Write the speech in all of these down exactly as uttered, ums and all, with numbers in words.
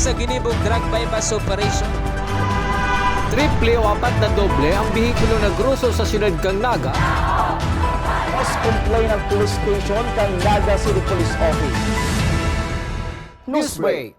Sa ginibong drug buy-bust operation. Triple o apat na doble ang behikulo na groso sa siyudad kan Naga. Mas complain ang police station kan Naga City Police Office. Newsbreak.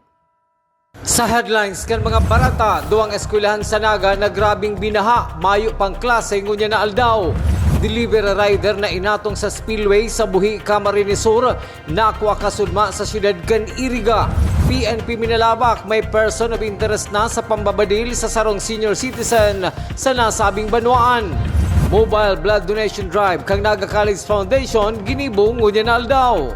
Sa headlines kan mga bareta, duwang eskwelahan sa Naga na grabing binaha, mayo pang klase ngunyan na aldaw. Delivery rider na inatong sa spillway sa Buhi, Camarines Sur, nakua kasudma sa siyudad kan Iriga. P N P Minalabac, may person of interest na sa pambabadil sa sarong senior citizen sa nasabing banwaan. Mobile blood donation drive kan Naga College Foundation ginibo ngunyan na aldaw.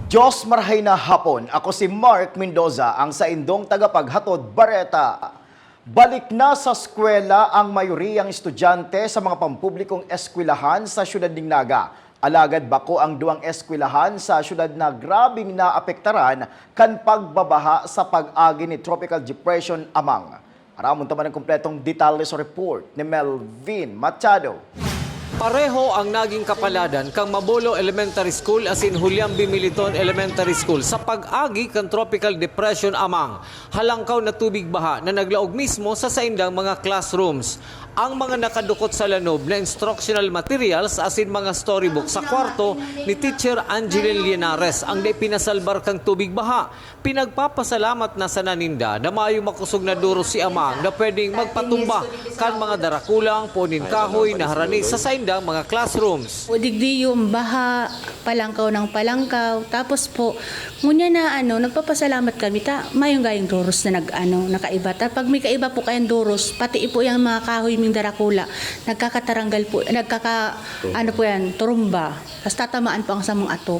Diyos marhay na hapon, ako si Mark Mendoza, ang saindong tagapaghatod bareta. Balik na sa eskwela ang mayoriyang estudyante sa mga pampublikong eskwelahan sa siyudad nin Naga. Alagad bako ang duwang eskwelahan sa siyudad na grabing naapektaran kan pagbabaha sa pag-agi ni Tropical Depression Amang. Aramon ta man an kompletong detalye sa report ni Melvin Machado. Pareho ang naging kapaladan kan Mabolo Elementary School asin Julian B. Militon Elementary School sa pag-agi kan Tropical Depression Amang. Halangkaw na tubig baha na naglaog mismo sa saindang mga classrooms. Ang mga nakadukot sa lanob na instructional materials asin mga storybook sa kwarto ni Teacher Angeline Linares ang dai pinasalbar kan tubig baha. Pinagpapasalamat na sana ninda na mayong makosog na doros si Amang na pwedeng magpatumba kan mga darakulang puon nin kahoy na harani sa saindang mga classrooms. O digdi yung baha, palangkaw ng palangkaw. Tapos po, ngunyan na ano, nagpapasalamat kami ta, mayong gayong doros na nag, ano, nakaiba. Ta, pag may kaiba po kayang doros, pati po yung mga kahoy ming darakula, nagkakataranggal po, nagkaka, ano po yan, turumba. Tapos tatamaan po ang samong atop.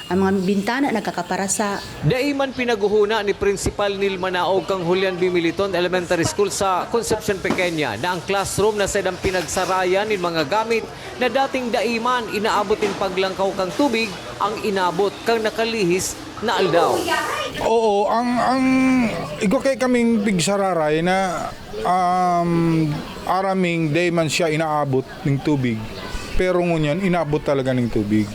Ang mga bintana nagkakaparasa. Dai man pinaghuhuna ni Principal Nil Manaog kan Julian B. Militon Elementary School sa Concepcion Pequeña na ang classroom na saindang pinagsarayan nin mga gamit na dating dai man inaabot nin paglangkaw kan tubig ang inabot kan nakalihis na aldaw. Oo, ang, ang igwa kay kaming pigsararay na, um, araming dai man siya inaabot ning tubig. Pero ngunyan, inabot talaga ning tubig.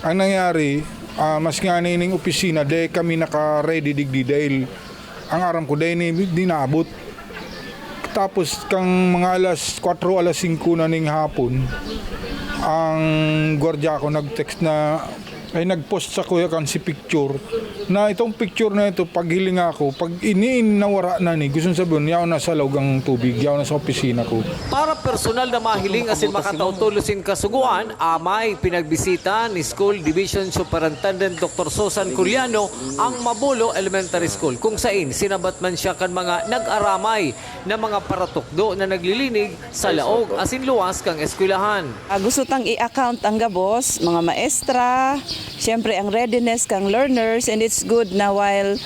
Ang nangyari, ah, mas nga ning opisina, dai kami naka-ready digdi dahil ang aram ko, dai ni, di naabot. Tapos, kang mga alas kwatro, alas singko na ning hapon, ang gwardiya ko nag-text na, ay, nag-post sa kuya kan si picture, na itong picture na ito, paghiling ako, pag iniin nawara na ni, gusto sabihin, yaon na sa laog ang tubig, yaon na sa opisina ko. Para personal na mahiling asin makatao tolos nin kasugoan, amay pinagbisita ni School Division Superintendent Doctor Susan Culiano ang Mabolo Elementary School, kung sain sinabat man siya kan mga nag-aramay na mga paratukdo na naglilinig sa laog asin luwas kan eskwelahan. Ah, gusto tang i-account ang gabos, mga maestra, siyempre ang readiness kang learners, and it's good na while,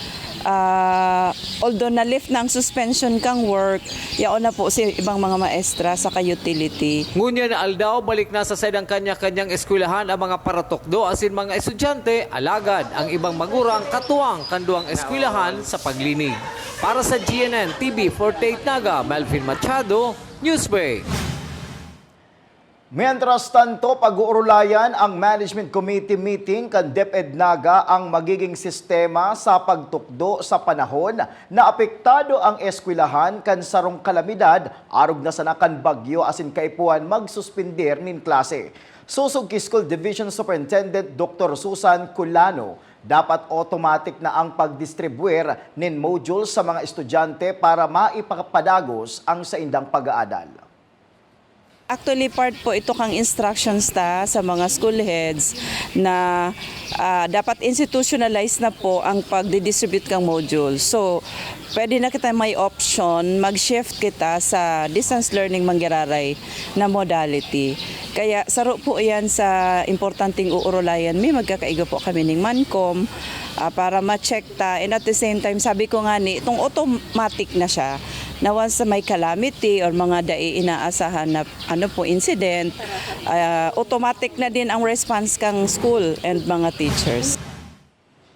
ah, although na-lift na ang suspension kang work, yaon na po si ibang mga maestra saka utility. Ngunyan na aldaw, balik na sa saindang kanya-kanyang eskwelahan ang mga paratukdo asin mga estudyante, alagad ang ibang magurang katuwang kan duwang eskwelahan sa paglinig. Para sa G N N T V forty-eight Naga, Melvin Machado, Newsbreak. Mientras tanto, pag-uurulayan ang Management Committee meeting kan DepEd Naga ang magiging sistema sa pagtukdo sa panahon na apektado ang eskwelahan kan sarong kalamidad, arog na sana kan bagyo asin kaipuhan magsuspender nin klase. Sosog ki School Division Superintendent Doctor Susan Culano, dapat automatic na ang pagdistribwir nin modules sa mga estudyante para maipapadagos ang saindang pag-aadal. Actually, part po ito kang instructions ta sa mga school heads na, ah, dapat institutionalize na po ang pagdi-distribute kang module. So, pwede na kita may option, mag-shift kita sa distance learning manggiraray na modality. Kaya saro po yan sa importanteng uurulayan. May magkakaigo po kami ning Mancom, ah, para ma-check ta. And at the same time, sabi ko nga ni, itong automatic na siya, na once may calamity or mga dai inaasahan na ano po, incident, ah, automatic na din ang response kang school and mga teachers.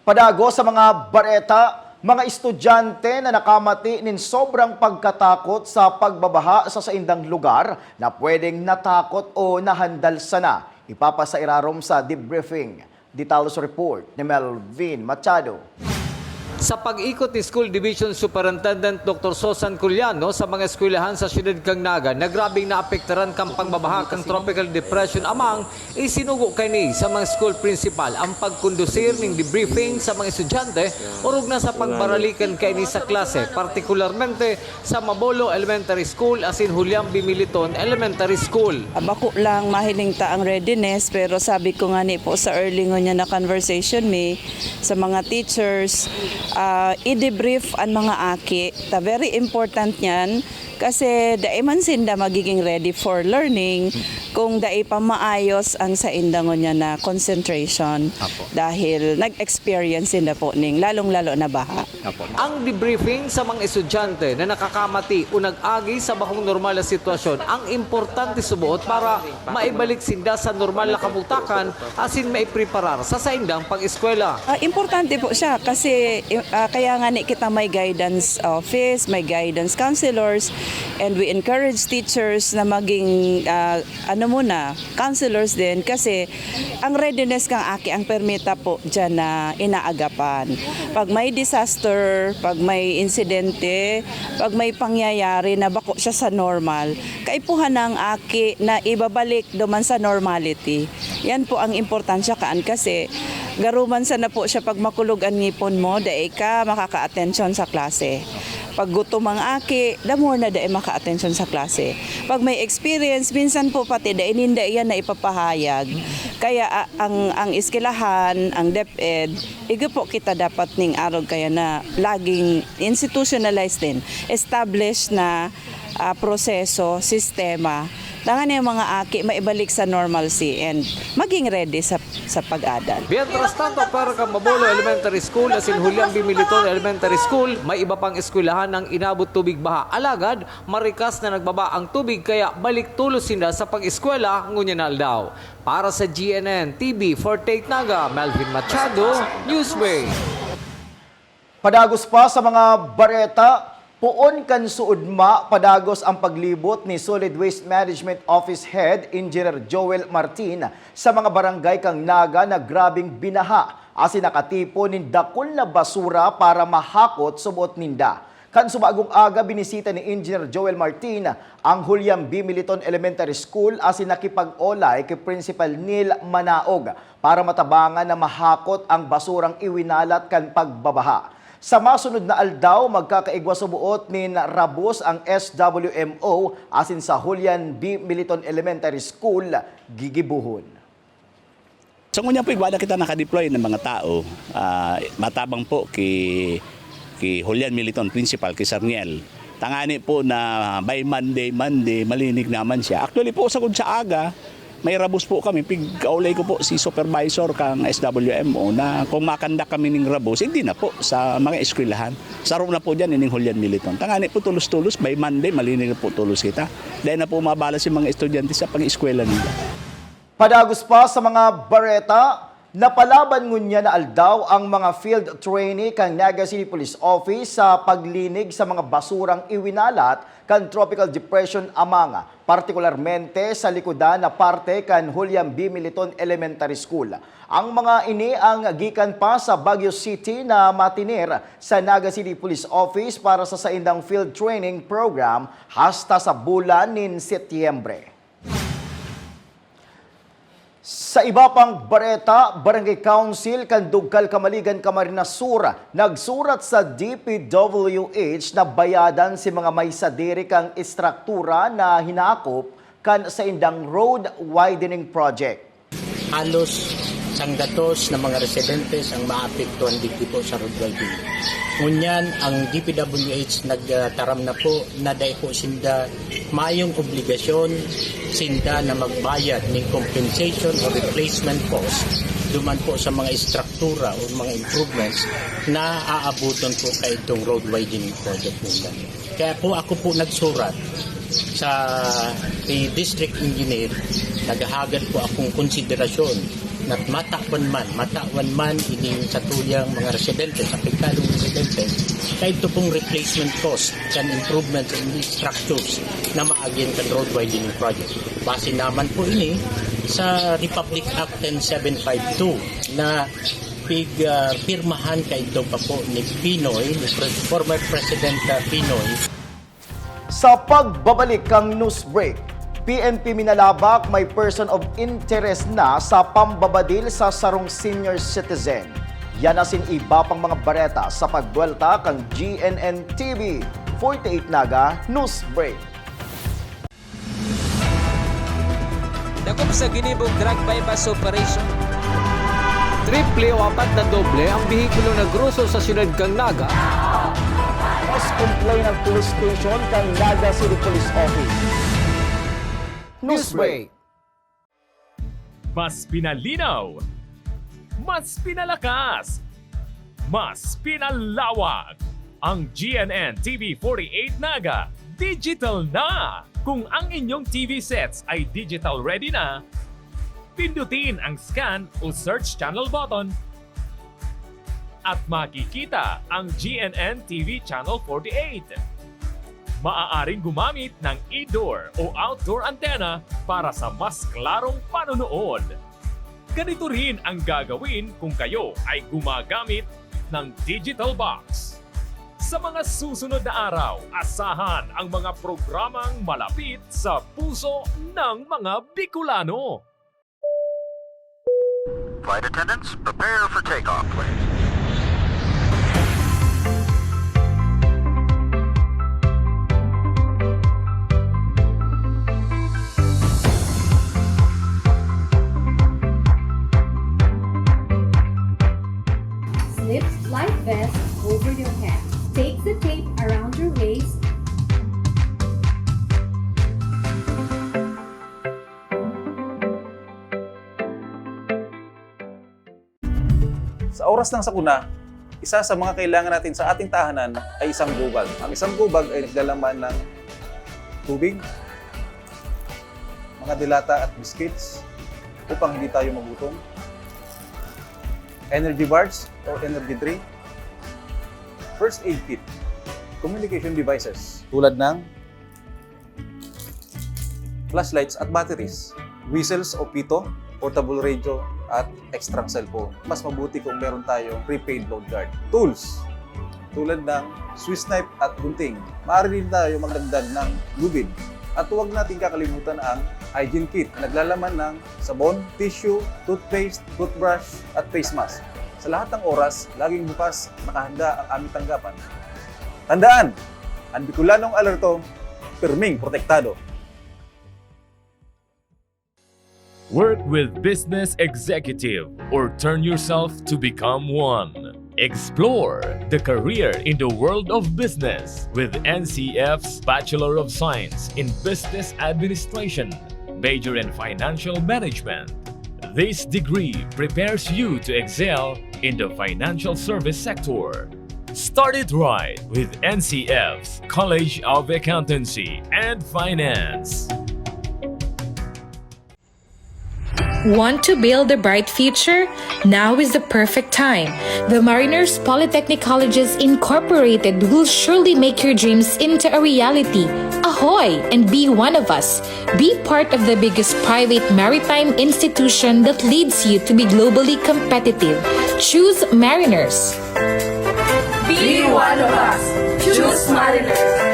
Padagos sa mga bareta, mga estudyante na nakamati nin sobrang pagkatakot sa pagbabaha sa saindang lugar na pwedeng natakot o nahandal sana, ipapasa irarom sa debriefing. Detalye sa report ni Melvin Machado. Sa pag-ikot ni School Division Superintendent Doctor Susan Culiano sa mga eskwelahan sa siyudad kan Naga na grabeng naapektaran kan pagbabaha kan Tropical Depression Amang, isinugo kaini sa mga school principal ang pagkondusir ning debriefing sa mga estudyante orog na sa pagbaralikan kaini sa klase, partikularmente sa Mabolo Elementary School asin Julian B. Militon Elementary School. Bako lang mahiling ta ang readiness, pero sabi ko nga ni po sa early ngunyan na conversation mi sa mga teachers, ah, i-debrief ang mga aki. Ta very important yan kasi dai man sinda magiging ready for learning kung dai pa maayos ang sainda ngunyan na concentration. Apo. Dahil nag-experience sinda po ning lalong-lalo na baha. Apo. Ang debriefing sa mga estudyante na nakakamati o nag-agi sa bakong normal na sitwasyon ang importante suboot para maibalik sinda sa normal na kabugtakan asin maipreparar sa saindang pag-eskwela. Ah, importante po siya kasi, ah, kaya nga ni kita may guidance office, may guidance counselors, and we encourage teachers na maging, ah, ano muna, counselors din kasi ang readiness kang aki ang permita po diyan na inaagapan. Pag may disaster, pag may insidente, pag may pangyayari na bako siya sa normal, kaipuhan na ang aki na ibabalik duman sa normality. Yan po ang importansya kaan kasi garuman sana po siya pag makulog an ngipon mo, dai ka makaka-atensyon sa klase. Pag gutom ang aki, the more na dai maka-atensyon sa klase. Pag may experience, minsan po pati dai ninda iyan na ipapahayag. Kaya, ah, ang, ang eskwelahan, ang DepEd, igo po kita dapat ning arog kaya na laging institutionalized din, established na, ah, proseso, sistema. Tangan yung mga aki maibalik sa normalcy and maging ready sa, sa pag-adal. Mientras tanto, para kan Mabolo Elementary School asin Julian B. Militon Elementary School, may iba pang eskwelahan na inabot tubig baha. Alagad, marikas na nagbaba ang tubig kaya balik tolos sinda sa pag-eskwela ngunyan na aldaw. Para sa G N N T V forty-eight Naga, Melvin Machado, Newsway. Padagos pa sa mga bareta, poon kan suodma, padagos ang paglibot ni Solid Waste Management Office Head Engineer Joel Martin sa mga barangay kan Naga na grabeng binaha asin nakatipon nin dakul na basura para mahakot subot ninda. Kan subagong aga, binisita ni Engineer Joel Martin ang Julian B. Militon Elementary School asin nakipag-olay ki Principal Neil Manaog para matabangan na mahakot ang basurang iwinalat kan pagbabaha. Sa masunod na aldaw, magkakaigwa suboot nin rabos ang S W M O asin sa Julian B. Militon Elementary School gigibohon. Sa ngunyan po, igwa na kita nakadeploy ng mga tao, ah, matabang po ki, ki Julian Militon, principal, ki Sarniel. Tangani po na by Monday, Monday, malinig naman siya. Actually po, sagod sa aga, may rabos po kami. Pig-aulay ko po si supervisor kang S W M O na kung makandak kami ning rabos, hindi na po sa mga eskwelahan. Saro na po dyan, ining Julian Militon. Tangani po, tulos-tulos, by Monday, malinig na po tulos kita. Dahil na po mabala si mga estudyante sa pag-eskwela nila. Padagos pa sa mga bareta, napalaban ngunyan na aldaw ang mga field trainee kan Naga City Police Office sa paglinig sa mga basurang iwinalat kan Tropical Depression Amang, partikularmente sa likodan na parte kan Julian B. Militon Elementary School. Ang mga ini ang gikan pa sa Baguio City na matinir sa Naga City Police Office para sa saindang field training program hasta sa bulan nin Setyembre. Sa iba pang bareta, Barangay Council kan Dugkal, Camaligan, Camarines Sur, nagsurat sa D P W H na bayadan si mga may sadiri kang estruktura na hinakop kan saindang road widening project. Halos sanggatos na mga residentes ang maapektuhan digdi po sa road widening. Ngunyan, ang D P W H nagtaram na po na dai po sinda mayong obligasyon sinda na magbayad ning compensation o replacement cost duman po sa mga estruktura o mga improvements na aabuton po kaitong road widening project ninda. Kaya po ako po nagsurat sa, eh, District Engineer, naghahagad po akong konsiderasyon na matawan man, matawan man ining satuyang mga residente, sa apektadong residente, kaidto pong replacement cost kan improvement in these structures na maagihan kan road widening project. Base naman po ini sa Republic Act ten seven five two na Pig, ah, pirmahan kaidto pa po ni Pinoy, ni Pre-, former President, ah, Pinoy. Sa pagbabalik kan news break, P N P Minalabac may person of interest na sa pambabadil sa sarong senior citizen. Yan asin iba pang mga bareta sa pagbuwelta kan G N N T V forty-eight Naga News Break. Dakop sa ginibong drug buy-bust operation. Triple o apat na doble ang behikulo na groso sa siyudad kan Naga. Mas complain ang police station kan Naga City Police Office. Newsbreak. Mas pinalinaw, mas pinalakas, mas pinalawak. Ang G N N T V forty-eight Naga digital na! Kung ang inyong T V sets ay digital ready na, pindutin ang scan o search channel button at makikita ang G N N T V Channel forty-eight. Maaaring gumamit ng indoor o outdoor antenna para sa mas klarong panonood. Ganito rin ang gagawin kung kayo ay gumagamit ng digital box. Sa mga susunod na araw, asahan ang mga programang malapit sa puso ng mga Bicolano. Flight attendants, prepare for takeoff, please. Slip life vest over your head. Take the tape around your waist. Sa oras ng sakuna, isa sa mga kailangan natin sa ating tahanan ay isang gubag. Ang isang gubag ay naglalaman ng tubig, mga dilata at biscuits upang hindi tayo magutom, energy bars or energy drink, first aid kit, communication devices tulad ng flashlights at batteries, whistles o pito, portable radio, at extra cellphone. Mas mabuti kung meron tayong prepaid load guard. Tools, tulad ng Swiss knife at gunting. Maaari din tayo magdagdag ng lubid. At huwag nating kakalimutan ang hygiene kit na naglalaman ng sabon, tissue, toothpaste, toothbrush, at face mask. Sa lahat ng oras, laging bukas, nakahanda ang aming tanggapan. Tandaan, ang Bicolanong alerto, pirming protektado. Work with Business Executive or turn yourself to become one. Explore the career in the world of business with N C F's Bachelor of Science in Business Administration, major in Financial Management. This degree prepares you to excel in the financial service sector. Start it right with N C F's College of Accountancy and Finance. Want to build a bright future? Now is the perfect time. The Mariners Polytechnic Colleges Incorporated will surely make your dreams into a reality. Ahoy! And be one of us. Be part of the biggest private maritime institution that leads you to be globally competitive. Choose Mariners. Be one of us. Choose Mariners.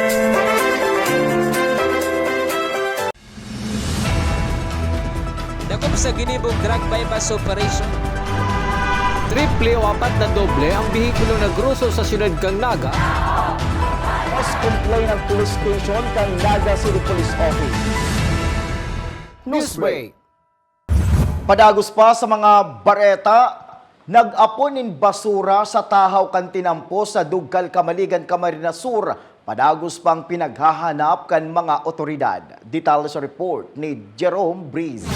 Dakop sa ginibong drug buy-bust operation. Triple o apat na doble ang behikulo na groso sa siyudad kan Naga. Mas complain ang police station kan Naga City Police Office. Newsbreak. Padagos pa sa mga bareta, nag-apon nin basura sa tahaw kan tinampo sa Dugkal, Camaligan, Camarines Sur, padagos pang pinaghahanap kan mga otoridad. Detalye sa report ni Jerome Breeze.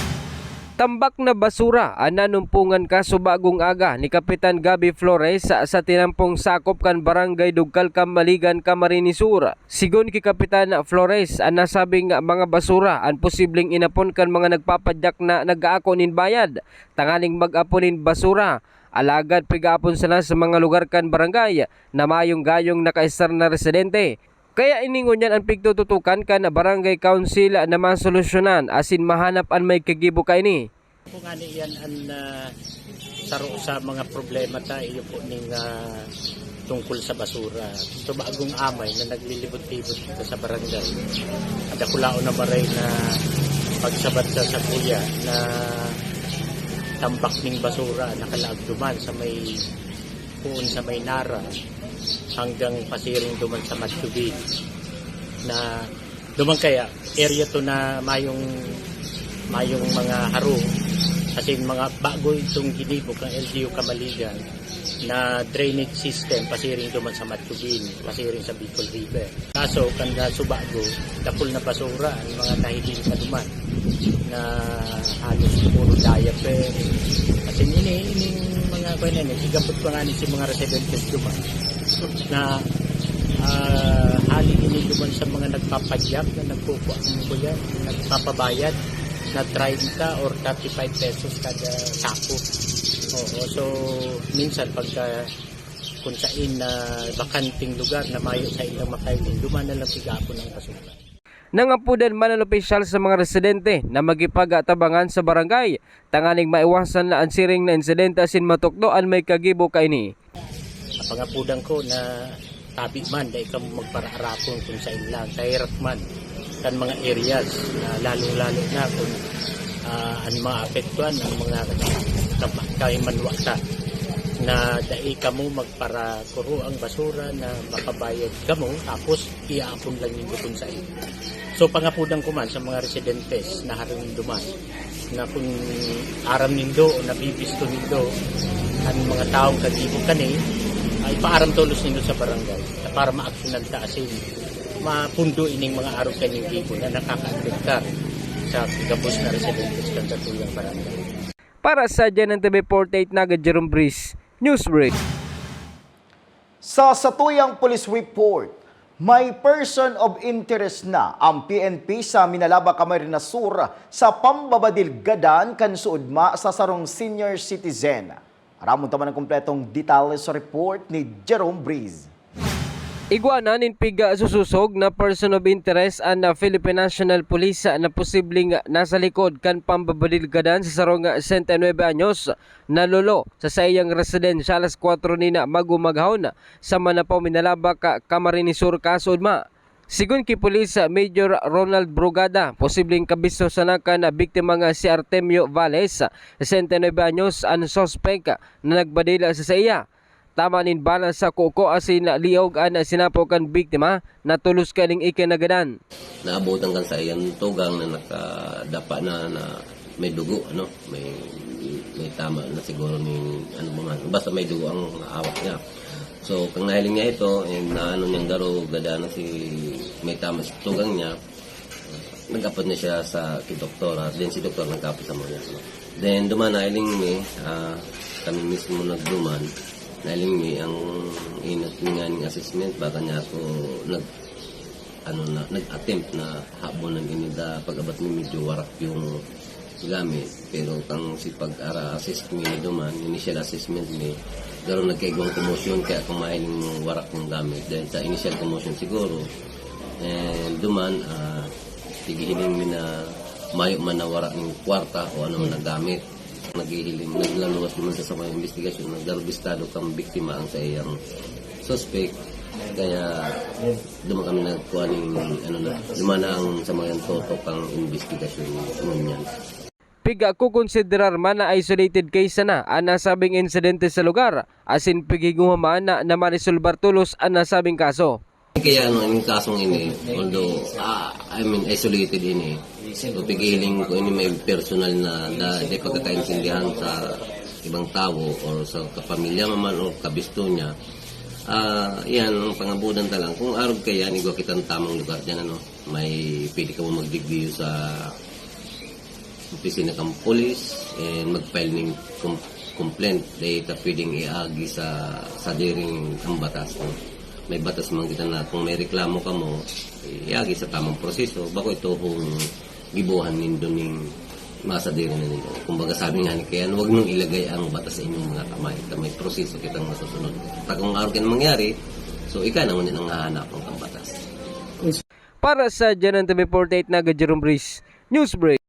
Tambak na basura an nanumpongan kaso bagong aga ni Kapitan Gabby Flores sa tinampong sakop kan Barangay Dugkal, Camaligan, Camarines Sur. Sigon ki Kapitan Flores, an nasabing mga basura an posibleng inapon kan mga nagpapadyak na nag-aako nin bayad tanganing mag-apon nin basura. Alagad pigapon sana sa mga lugar kan barangay na mayong gayong nakaestar na residente. Kaya ini ngunyan an pigtututukan kan Barangay Council na masolusyonan asin mahanap an may kagibo kaini. Kung ano yan ang, ah, saro sa mga problema ta, iyo po ning, ah, tungkol sa basura. Ito bagong amay na naglilibot-libot dito sa barangay. Ang dakulaon na maray na pagsabat sa sakuya na tambak ning basura, nakalaag duman sa may, puon sa may Nara hanggang pasiring duman sa Matubig na duman kaya area to na mayong, mayong mga harong, kasi mga bago itong ginibo kang L G U Kamaligan na drainage system pasiring duman sa Matubig, pasiring sa Bicol River. Kaso, kan nasubago, dakul na basura ang mga nahiling pa duman na halos puro diaper. Kasi ini, ining mga kwan yan, eh, igapot pa nga ni si mga residentes duman na, ah, hali ini duman sa mga nagpapadyak na nagkukuha ng kuya, nagpapabayad na treinta or thirty-five pesos kada sako. Oo, so minsan pagka kung sain na bakanting lugar na mayo sa ilang makahiling, duman na lang pigapon ang basura. Nangapudan man an opisyal sa mga residente na makipagtabangan sa barangay tanganing maiwasan na an siring na insidente asin matukdo an may kagibo kaini. Ang pangapudan ko na tabi man, dai kamo magparaarapon kung sain lang, kahirap man kan mga areas na lalong-lalo na kung, ah, an maapektuhan ang mga kama-, kahimanwa ta na dai kamo magparakuro ang basura na mapabayad kamo tapos iapon lang nindo kun sain. So, pangapudan ko man sa mga residentes na harong duman na kun aram nindo o nabibisto nindo an mga taong kagibo kani, ay ipaaram tolos nindo sa barangay na para maaksyonan ta asin mapundo ining mga arog kaning gibo na nakakaapektar sa gabos na residentes kan satuyang barangay. Para sa G N N T V forty-eight, Naga Jerome Breeze, Newsbreak. Sa satuyang police report, may person of interest na ang P N P sa Minalabac, Camarines Sur sa pambabadil gadan kan suodma sa sarong senior citizen. Aramon ta man an kompletong detalye sa report ni Jerome Breeze. Igwa na nin pigsusosog na person of interest an, ah, Philippine National Police na posibleng nasa likod kan pambabadil gadan sa sarong sesenta y nuebe anyos na lolo sa saiyang residensya alas kwatro nin mag-umaghon sa Manapao, Minalabac, Camarines Sur, kasuodma. Sigon ki Police Major Ronald Brugada, posibleng kabisto sana kan biktima nga si Artemio Valles, sesenta y nuebe anyos, an suspek na nagbadil sa saiya. Tama nin bala sa kuko asin liog an sinapo kan biktima na tolos kaining ikinagadan. Naabutan kan saiyang tugang na nakadapa na, na may dugo, ano, may, may tama na siguro ning, ano ba man, basta may dugo ang hawak niya. So, kang nahiling niya ito, eh, naano niyang garo, gada na si, may tama sa tugang niya, nag-apod na siya sa ki doktora, then si doktor nag-apod sa mga, ano. Then, duman, nahiling mi, ah, kami mismo nagduman, nahiling mi ang inot nga ning assessment, baka niya ako nag-, ano na, nag-attempt na habonan ini da pag-abat mi, medyo warak yung gamit. Pero kang si pag-ara-assist mi duman, initial assessment mi, garo nagkaigwang commotion, kaya kung mahiling mo warak yung gamit. Dahil sa initial commotion siguro, eh, duman, ah, tighiling mi na mayo man na warak ng kwarta o ano man na gamit. Naghihiling, naglaluwas naman sa samay investigasyon, nagdarbistado kang biktima ang sa iyang suspect. Kaya, duman kami nagkuha ng, ano na, duman na ang sa mga tutok ang investigasyon ngunyan. Piga kukonsiderar man na isolated case sana an nasabing insidente sa lugar, asin pighinguha man na, na maresolbar tolos an nasabing kaso. Kaya ano, yung kasong ini, although, ah, I mean, isolated ini, so, pigiling ko ini may personal na, na di pagkakaintindihan sa ibang tao or sa kapamilya man o kabisto niya. Ah, yan, ang pangabudan ta lang. Kung arog kaya, igwa kitang tamang lugar dyan, ano, may pwede ka mo magdigdiyo sa opisina kang polis and mag-file ning com-, complaint. Dahil ta pwedeng iagi sa, sa diring ang batas, no? May batas man kita na kung may reklamo ka mo, iagi sa tamang proseso. Bako ito kung gibuhan nindo ning masadiri na nindo. Kumbaga sabi nga ni Kian, wag nung ilagay ang batas sa inyong mga kamay. Ta may proseso kitang masusunod. Ta kung arog yan mangyari, so ika na ngunyan ang hahanapon kang batas. Para sa G N N T V forty-eight, Naga Jerome Breeze, Newsbreak.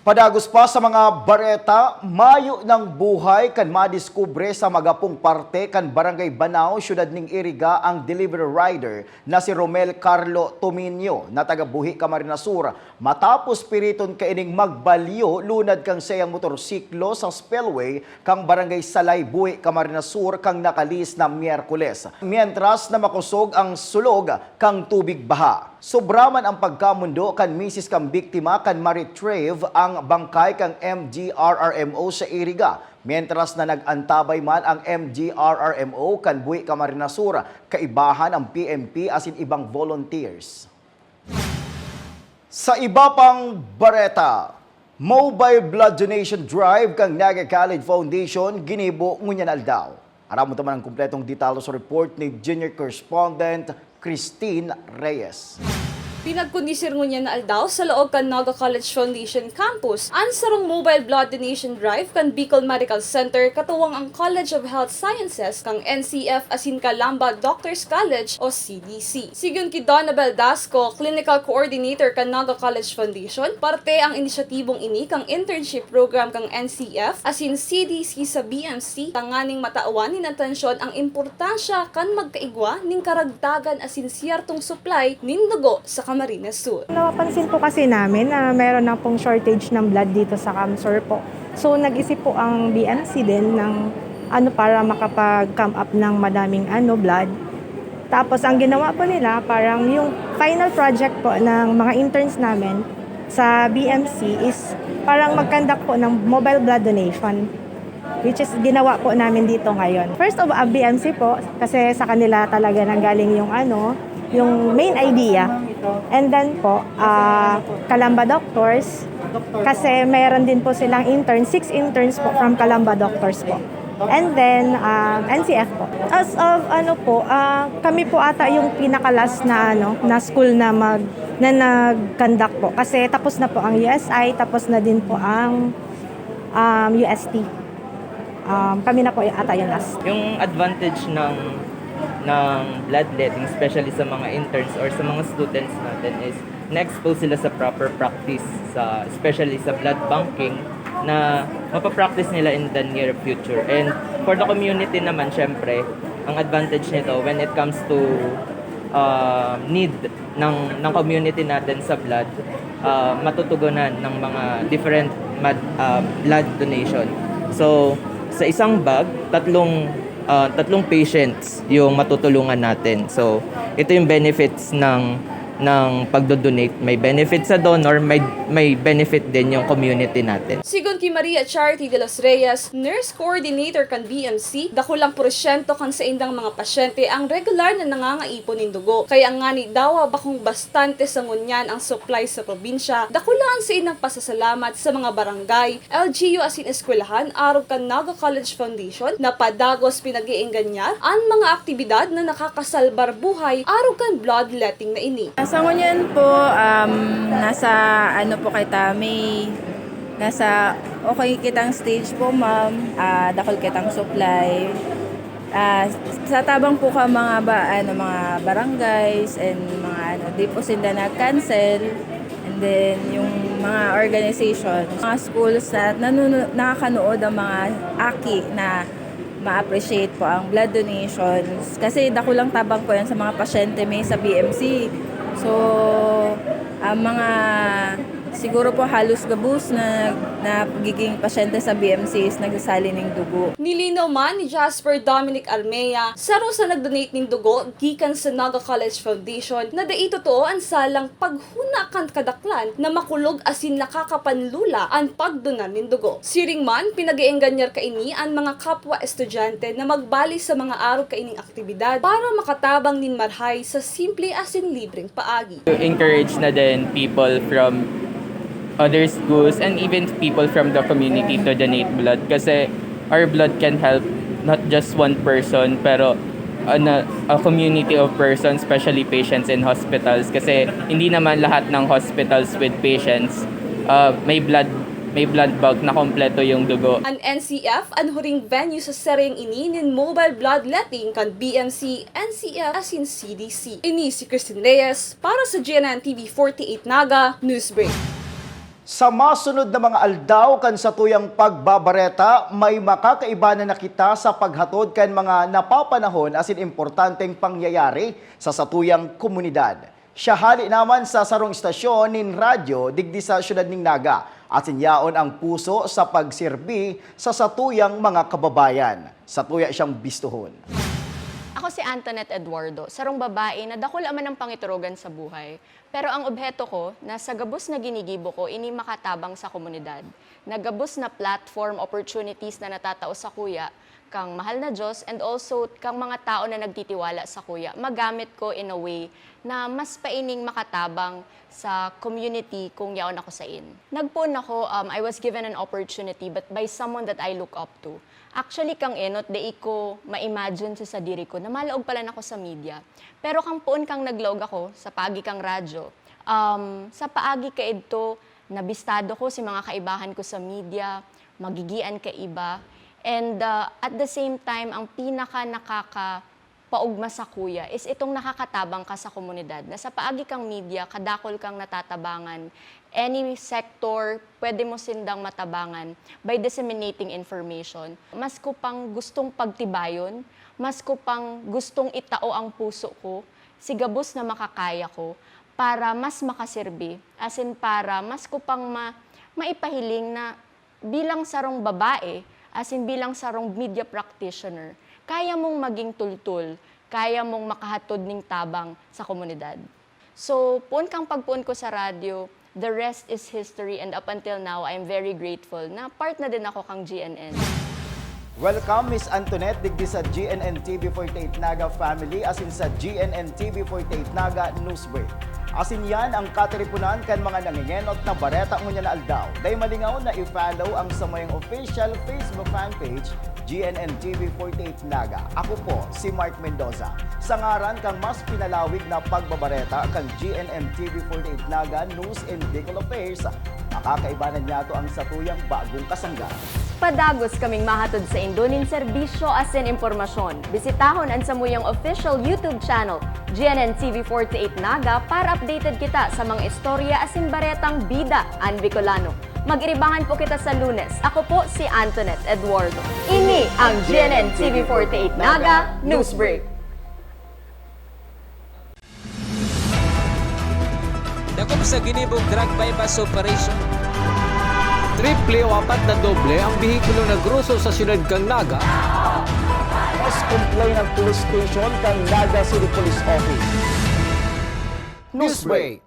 Padagos pa sa mga bareta, mayo nang buhay kan madiskubre sa magapong parte kan Barangay Banao, siyudad ning Iriga, ang delivery rider na si Romel Carlo Tominio na taga Buhi, Camarines Sur, matapos piriton kaining magbalyo lunad kan saiyang motorsiklo sa spillway kan Barangay Salay, Buhi, Camarines Sur, kan nakalihis na Miyerkules, mientras na makosog ang sulog kan tubig baha. Sobra man ang pagkamondo kan misis kan biktima kan ma-retrieve ang bangkay kan M D R R M O sa Iriga, mientras na nag-antabay man ang M D R R M O kan Buhi, Camarines Sur, kaibahan ang P N P asin ibang volunteers. Sa iba pang bareta, Mobile Blood Donation Drive kan Naga College Foundation ginibo ngunyan na aldaw. Aramon ta man ang kompletong detalye sa report ni Junior Correspondent Christine Reyes. Pinagkondisir ngunyan na aldaw sa laog kan Naga College Foundation Campus an sarong Mobile Blood Donation Drive kan Bicol Medical Center katuwang ang College of Health Sciences kan N C F asin Calamba Doctors College o C D C. Sigon ki Donabel Dasco, Clinical Coordinator kan Naga College Foundation, parte ang inisyatibong ini kan internship program kan N C F asin C D C sa B M C tanganing matawan nin atensyon ang importansya kan magkaigwa nin karagdagan asin siyertong supply nin dugo sa Camarines Sur. Napapansin po kasi namin na meron na pong shortage ng blood dito sa CamSur po. So, nag-isip po ang B M C din ng ano, para makapag-come up ng madaming ano, blood. Tapos ang ginawa po nila, parang yung final project po ng mga interns namin sa B M C is parang mag-conduct po ng mobile blood donation, which is ginawa po namin dito ngayon. First of all, B M C po, kasi sa kanila talaga nanggaling yung ano, yung main idea. And then po, ah, Calamba Doctors, kasi meron din po silang intern, six interns po from Calamba Doctors po. And then, ah, N C F po. As of ano po, ah, kami po ata yung pinaka-last na ano, na school na mag-, na nag-conduct po. Kasi tapos na po ang U S I, tapos na din po ang, um, U S T. Um, kami na po y-, ata yung last. Yung advantage ng, ng bloodletting, especially sa mga interns or sa mga students natin, is na-expose sila sa proper practice, sa, especially sa blood banking, na mapapractice nila in the near future. And for the community naman, syempre, ang advantage nito when it comes to, ah, need ng, ng community natin sa blood, ah, matutugunan ng mga different mad-, ah, blood donation. So, sa isang bag, tatlong, ah, tatlong patients yung matutulungan natin. So, ito yung benefits ng, ng pagdodonate. May benefit sa donor, may, may benefit din yung community natin. Sigon ki Maria Charity de los Reyes, nurse coordinator kan B M C, dakulang porsyento kan saindang mga pasyente ang regular na nangangaipon nin dugo. Kaya ngani dawa bakong bastante sa ngunyan ang supply sa probinsya, dakula an saindang pasasalamat sa mga barangay, L G U asin eskwelahan arog kan Naga College Foundation na padagos pinag-iingganyar an mga aktibidad na nakakasalbar buhay arog kan bloodletting na ini. Sa ngunyan po, um, nasa ano po kita, may nasa okay kitang stage po, ma'am. Ah, dakul kitang supply. Ah, sa tabang po ka mga ba, ano, mga barangays and mga ano, di po sinda nag-cancel. And then, yung mga organization, mga schools na nanunu-, nakakanood ang mga aki na ma-appreciate po ang blood donations. Kasi dakulang tabang po yan sa mga pasyente may sa B M C. So, ang mga, siguro po halos gabos na, na giging pasyente sa B M C is nagsasali ning dugo. Nilinaw man ni Jasper Dominic Armea, saro sa nag-donate nin dugo gikan sa Naga College Foundation, na dai totoo an salang paghuna kan kadaklan na makulog asin nakakapanlula an pagdona nin dugo. Siring man, pinag-iingganyar kaini an mga kapwa estudyante na magbali sa mga arog kaining aktibidad para makatabang nin marhay sa simple asin libreng paagi. To encourage na din people from other schools and even people from the community to donate blood kasi our blood can help not just one person pero a, a community of persons, especially patients in hospitals kasi hindi naman lahat ng hospitals with patients, ah, may blood, may blood bank na kompleto yung dugo. An N C F an huring venue sa seryeng ini nin mobile bloodletting kan B M C, N C F asin C D C. Ini si Christine Reyes para sa G N N T V forty-eight Naga Newsbreak. Sa masunod na mga aldaw kan satuyang pagbabareta, may makakaiba na kita sa paghatod kan mga napapanahon asin importanteng pangyayari sa satuyang komunidad. Siya hali naman sa sarong istasyon nin radyo digdi sa siyudad nin Naga, asin yaon ang puso sa pagserbi sa satuyang mga kababayan. Satuya siyang bistuhon. Ako si Antoinette Eduardo, sarong babae na dakul man ang pangiturugan sa buhay. Pero ang obheto ko na sa gabos na ginigibo ko, ini makatabang sa komunidad. Na gabos na platform, opportunities na natatao sakuya kang mahal na Diyos and also kang mga tao na nagtitiwala sakuya, magamit ko in a way na mas paining makatabang sa community kung yaon ako sain. Nagpoon ako, um, I was given an opportunity but by someone that I look up to. Actually, kang enot, dai ko ma-imagine sa sadiri ko na malaog pala ako sa media. Pero kang poon kang naglaog ako sa paagi kang radyo, um, sa paagi kaidto, nabistado ko si mga kaibahan ko sa media, magigian kaiba. And, uh, at the same time, ang pinaka nakakapaugma sakuya is itong nakakatabang ka sa komunidad, na sa paagi kang media, kadakol kang natatabangan, any sector, pwede mo sindang matabangan by disseminating information. Mas ko pang gustong pagtibayon, mas ko pang gustong itao ang puso ko, si gabos na makakaya ko, para mas makaserbi, asin para mas ko pang ma-, maipahiling na bilang sarong babae, asin bilang sarong media practitioner, kaya mong maging tultul, kaya mong makahatod ning tabang sa komunidad. So, poon kang pagpoon ko sa radyo, the rest is history, and up until now, I am very grateful na part na din ako kang G N N. Welcome, Miss Antoinette, digdi sa G N N T V forty-eight Naga family asin sa G N N T V forty-eight Naga Newsbreak. Asin yan ang katiriponan kan mga nangingenot na bareta ngunyan na aldaw. Dai malingaw na i-follow ang samuyang official Facebook fan page, G N N T V forty-eight Naga. Ako po si Mark Mendoza. Sa ngaran kan mas pinalawig na pagbabareta kan G N N T V forty-eight Naga News and Bicol Affairs, makakaibanan niyato ang satuyang bagong kasangga. Padagos kaming mahatod saindo nin serbisyo asin impormasyon. Bisitahon an samuyang official YouTube channel, G N N T V forty-eight Naga, para updated kita sa mga istorya asin baretang bida an Bicolano. Mag-iribahan po kita sa Lunes. Ako po si Antoinette Eduardo. Ini ang G N N T V forty-eight Naga Newsbreak. Dakop sa ginibong drug buy-bust operation. Triple o apat na doble ang behikulo na groso sa siyudad kan Naga. Mas complain ang police station kan Naga City Police Office. Newsbreak.